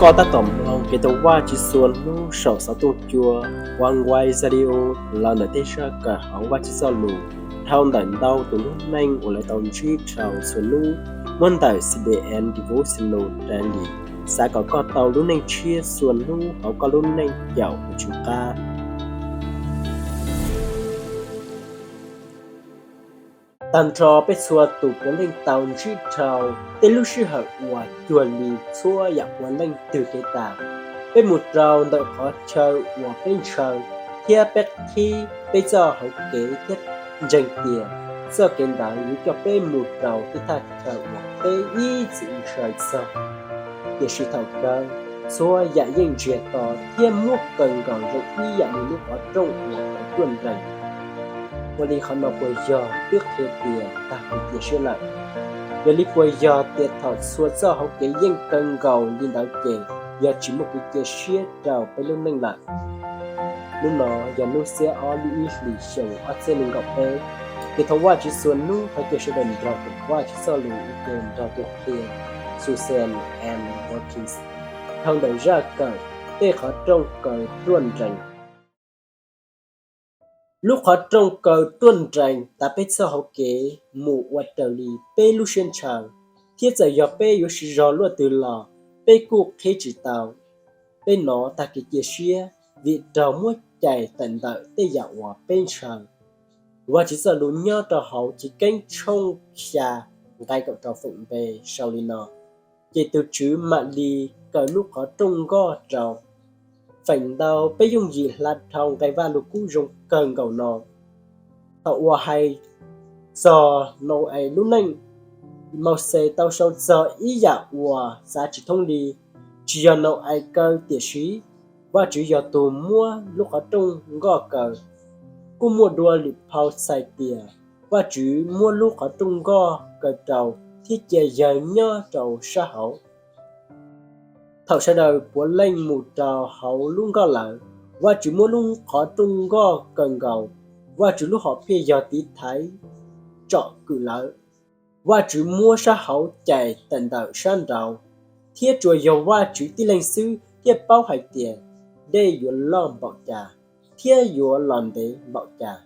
Koj tab tom mloog kev thov Vajtswv txhua hnub saum xov tooj cua Oneway Radio los ntawm tej zaj kawm hauv Vajtswv Txojlus dhau ntawm ntau tus lub neej uas lawv tau ntsib dhau txhua hnub, muab ntawm C B N Devotional Daily. Xav kom koj tau lub neej tshiab txhua hnub hauv koj lub neej caum tus Tswv qab. Tag nrho peb txhua tus puav leej tau ntsib dhau tej lub sij hawm uas cuag li txhua yam puav leej twg kev tas. Peb mus rau ntawm qhov chaw uas peb ntshaw, thiab peb qhib peb txoj hauv kev thiab ntseeg tias txoj kev ntawd yuav coj peb mus rau tej thaj chaw uas peb ib txwm ntshaw txog. Tiam sis thaum kawg, txhua yam yeej ntsiag to thiab muab kaw nkaus zoo ib yam li lub qhov rooj uas kaw ruaj nrees. Ua li qhov no puas yog twb qhia tias tag kev cia siab lawm? Yog li puas yog tias thaum txhua txoj hauv kev yeej kaw nkaus li ntawd ces yog tsis muaj kev cia siab rau peb lub neej lawm? Hnub no yog hnub xiab ob lub ib hlis xyoo ob txhiab nees nkaum peb. Kev thov Vajtswv txhua hnub thov caw sawv daws nrog kawm Vajtswv Txojlus ua ke nrog tus qhia Susan M. Watkins dhau ntawm zaj kawm tej qhov rooj kaw ruaj nrees. Lub qhov rooj kaw ruaj nrees tav peb txoj hauv kev mus ua raws li peb lub siab ntshaw, thiab txawm yog peb yuav siv zog luaj twg los peb kuj qhib tsis tau. Peb hnov tag kev cia siab vim raug muab cais tawm ntawm tej yam uas peb ntshaw. Vajtswv Txojlus nyob rau hauv Chivkeeb tshooj xya nqe kaum rau feem npe sau li no: Ces tus Tswv mam li kaw lub qhov rooj nkoj rau. Feem ntau peb yooj yim hla dhau nqe Vajluskub zoo kawg nkaus no. Thaum uas hais txog Nau-es lub neej, Mauxes tau sau txog ib yam uas xav tsis thoob li. Tsis yog Nau-es kaw tiam sis Vajtswv yog tus muab lub qhov rooj nkoj kaw. Kuj muaj dua lwm phau txhais tias Vajtswv muab lub qhov rooj nkoj kaw rau thiab cia yawg nyob rau sab hauv. Thaum sawv daws puav leej mus rau hauv lub nkoj lawm, Vajtswv muab lub qhov rooj nkoj kaw nkaus. Vajtswv lub hom phiaj yog tiv thaiv tsom kwm lawv. Vajtswv muab sab hauv cais tawm ntawm sab nraud, thiab tsuas yog Vajtswv tib leeg xwb thiaj paub hais tias dej yuav loj npaum cas thiab yuav los ntev npaum cas.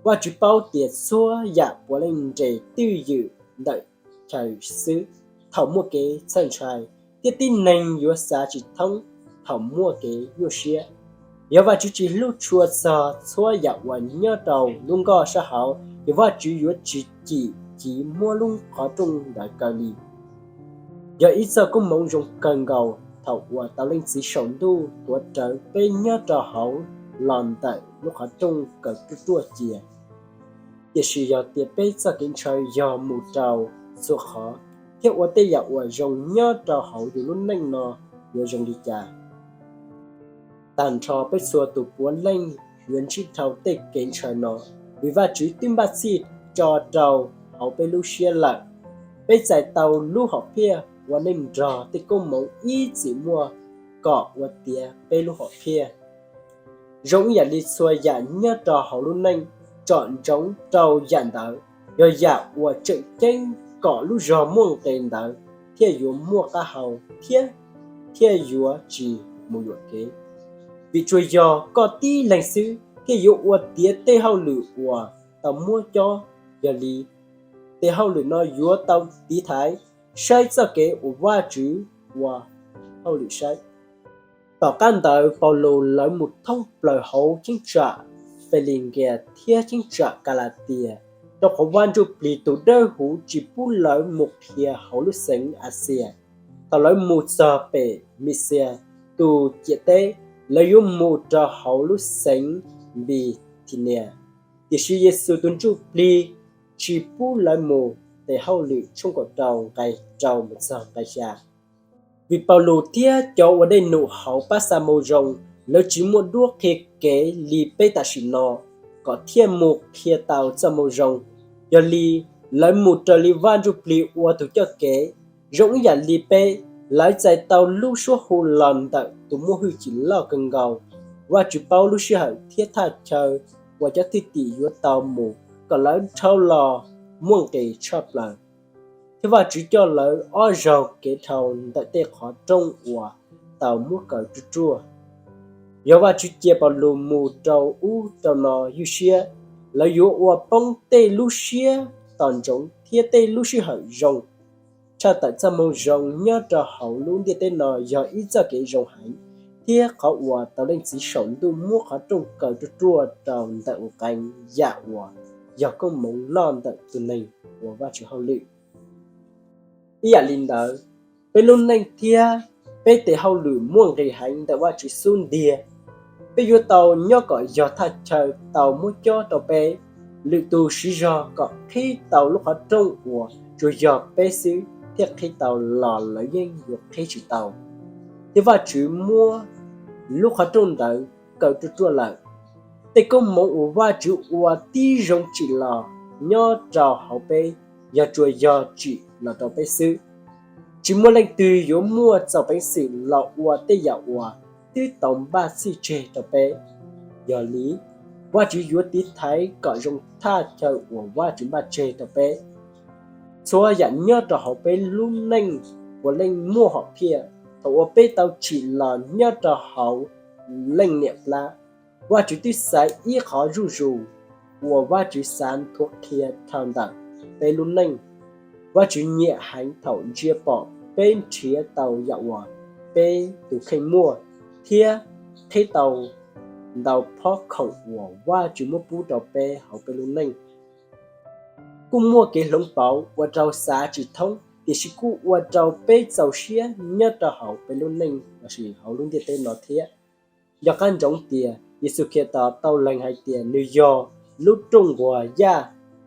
Vajtswv paub tias txhua yam puav leej nres twj ywm ntawm chaw xwb thaum muaj kev txhawj ntshai, thiab tib neeg yuav xav tsis thoob thaum muaj kev nyuaj siab. Yog Vajtswv tsis hlub tshua txog txhua yam uas nyob rau lub nkoj sab hauv, ces Vajtswv yuav tsis cim civ muab lub qhov rooj ntawd kaw li. Yog ib txoj koob hmoov zoo kawg nkaus thaum uas tau Leej Txiv Saum Ntuj tuav rawv peb nyob rau hauv los ntawm lub qhov rooj kaw ruaj ruaj cia. Tiam sis yog tias peb txoj kev ntshaw yog mus rau txhua qhov thiab ua tej yam uas zoo nyob rau hauv yus lub neej no yuav zoo li cas? Tag nrho peb txhua tus puav leej yuav ntsib dhau tej kev ntshaw no, vim Vajtswv twb npaj txhij tso rau hauv peb lub siab lawm. Peb txais tau lub hom phiaj ua neej nrog tej koob hmoov ib txwm muaj kom ua tiav peb lub hom phiaj. Zoo ib yam li txhua yam nyob rau hauv lub neej, tsom ntsoov rau yam ntawd yog yam uas tseem ceeb kom lub zog muaj nqis ntawd thiaj yuav muaj qab hau thiab thiaj yuav tsis mus yuam kev. Vim tsuas yog koj tib leeg xwb thiaj yuav ua tiav tej hauj lwm uas tau muab cob, yog li tes hauj lwm no yuav tau tiv thaiv saib txoj kev uas Vajtswv ua hauj lwm saib. Tom qab ntawd Paulus lawv mus thoob plaws hauv cheeb tsam Felikias thiab cheeb tsam Kalatias, rau qhov Vaj Ntsujplig tus dawb huv tsis pub lawv mus qhia hauv lub xeev Axias. Thaum lawv mus txog pem Misias tus ciam teb, lawv yuav mus rau hauv lub xeev Npithinias, tiam sis Yexus tus Ntsujplig tsis pub lawv mus. Tes Hauj Lwm tshooj kaum rau nqe rau mus txog nqe xya. Vim Paulus thiab cov ua dej num hauv pab xa moo zoo, lawv tsis muaj duab qhia kev li peb tam sim no kom thiaj mus qhia tau txoj moo zoo. Yog li, lawv mus raws li Vaj Ntsujplig ua tus coj kev. Zoo ib yam li peb, lawv txais tau lub suab hu los ntawm tus muaj hwj chim loj kawg nkaus. Vajtswv paub lub sij hawm thiab thaj chaw uas cov thwj tim yuav tau mus kom lawv dhau los muaj nqis tshaj plaws. Thiab Vajtswv coj lawv ob zaug kev dhau ntawm tej qhov rooj uas tau muab kaw ruaj ruaj. Yog Vajtswv cia Paulus mus rau ub rau no ywj siab, lawv yuav ua poob tej lub siab tos ntsoov thiab tej lub sij hawm zoo. Tshaj tawm txoj moo zoo nyob rau hauv lub ntiaj teb no yog ib txoj kev zoo heev, thiab qhov uas tau Leej Txiv saum ntuj muab qhov rooj kaw ruaj ruaj rau ntawm ua qee yam uas yog koob hmoov loj ntawm tus neeg ua Vajtswv hauj lwm. Ib yam li ntawd, peb lub neej thiab peb tes hauj lwm muaj nqis heev ntawm Vajtswv xub ntiag. Peb yuav tau nyob kom yog thaj chaw tau muab cob rau peb, lwm tus siv zog kom qhib tau lub qhov rooj uas tsuas yog peb xwb thiaj qhib tau los lawv yeej yuav qhib tsis tau. Thiab Vajtswv muab lub qhov rooj ntawd kaw ruaj ruaj lawm. Tej koob hmoov uas Vajtswv ua tib zoo tsim los nyob rau hauv peb yog tsuas yog tsim los rau peb xwb. Tsis muaj leej twg yuav muaj txaus peev xwm los ua tej yam uas twb tau npaj txhij tseg rau peb. Yog li, Vajtswv yuav tiv thaiv kom zoo thaj chaw uas Vajtswv npaj tseg rau peb. Txhua yam nyob rau hauv peb lub neej puav leej muaj hom phiaj. Thaum uas peb tau tsim los nyob rau hauv leej niam plab, Vajtswv twb xaiv ib qhov zuj zus uas Vajtswv xav nthuav qhia dhau ntawm peb lub neej. Vajtswv nyiam heev thaum ntsia pom peb nrhiav tau yam uas peb tus kheej muaj thiab qhib tau ntau phob khoom uas Vajtswv muab pub rau peb hauv peb lub neej. Kuj muaj kev hloov pauv ua rau xav tsis thoob, tiam sis kuj ua rau peb txaus siab nyob rau hauv peb lub neej lossis hauv lub ntiaj teb no thiab. Nco qab ntsoov tias Yexus Khetos tau lees hais tias nws yog lub rooj nquag yaj.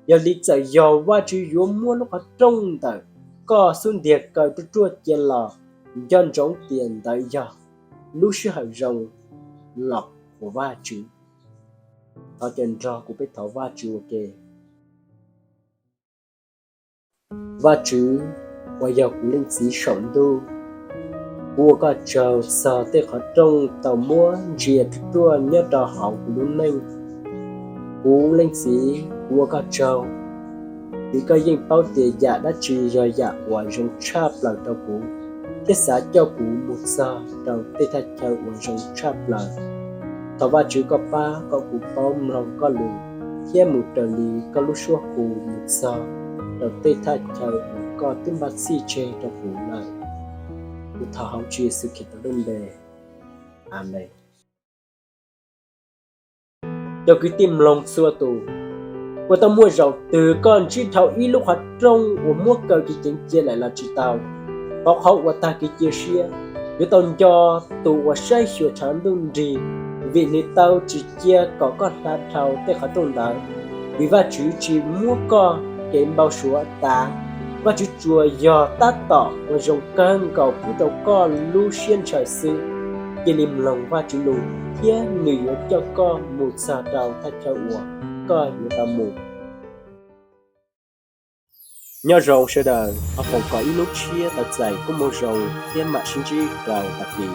Yog li txawm yog Vajtswv yuav muab lub qhov rooj ntawm koj xub ntiag kaw ruaj ruaj cia los, nco ntsoov tias ntawd yog lub sij hawm zoo los ua Vajtswv. Thov caw nrog kuv peb thov Vajtswv ua ke. Vajtswv uas yog kuv Leej Txiv saum ntuj, kuv ua koj tsaug txog tej qhov rooj tau muab ntsia ruaj ruaj nyob rau hauv kuv lub neej. Kuv Leej Txiv, kuv ua koj tsaug, vim koj yeej paub tias yam dab tsi yog yam uas zoo tshaj plaws rau kuv, thiab xav coj kuv mus txog rau tej thaj chaw uas zoo tshaj plaws. Thov Vajtswv koj pab kom kuv paub mloog koj lus, thiab mus raws li koj lub suab hu mus txog rau tej thaj chaw uas koj twb npaj txhij tseg rau kuv lawm. Kuv thov hauv Tswv Yexus Khetos lub npe. Amees. Cov kwv tij mloog txhua tus, puas tau muaj zaus twg koj ntsib dhau ib lub qhov rooj uas muab kaw ceev ceev cia lawm los tsis tau? Pauv qhov uas tag kev cia siab, yuav tau nco tus uas saib xyuas tshav ntuj nrig, vim nws tau tsis cia kom koj hla dhau tej qhov rooj ntawd. Vim Vajtswv tsis muab koj kev npau suav tav, Vajtswv tsuas yog tab tom uas zoo kawg nkaus pub rau koj lub siab ntshaw xwb. Cia li mloog Vajtswv lus thiab nws yuav coj koj mus txog rau thaj chaw uas koj yuav tau mus. Nyob zoo sawv daws, thov foom kom ib hnub tshiab tau txais koob hmoov zoo thiab mam sib ntsib rau tag kis.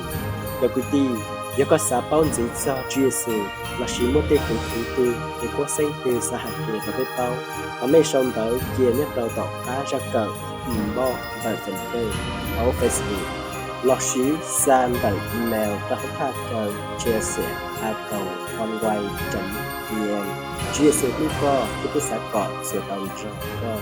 Cov kwv tij, yog koj xav paub ntxiv txog Tswv Yexus lossis muaj tej feem kwv twg, tej khuab xeeb twg xav hais kiag rau peb paub, thov nej sau ntawv cia nyob rau tom qab zaj kawm inbox ntawm fanpage hauv Facebook, lossis xa ntawm email rau hauv thaj chaw J S A còng oneway chấm V N. Tswv Yexus hlub koj thiab peb xav kom txhua tau nrog koj.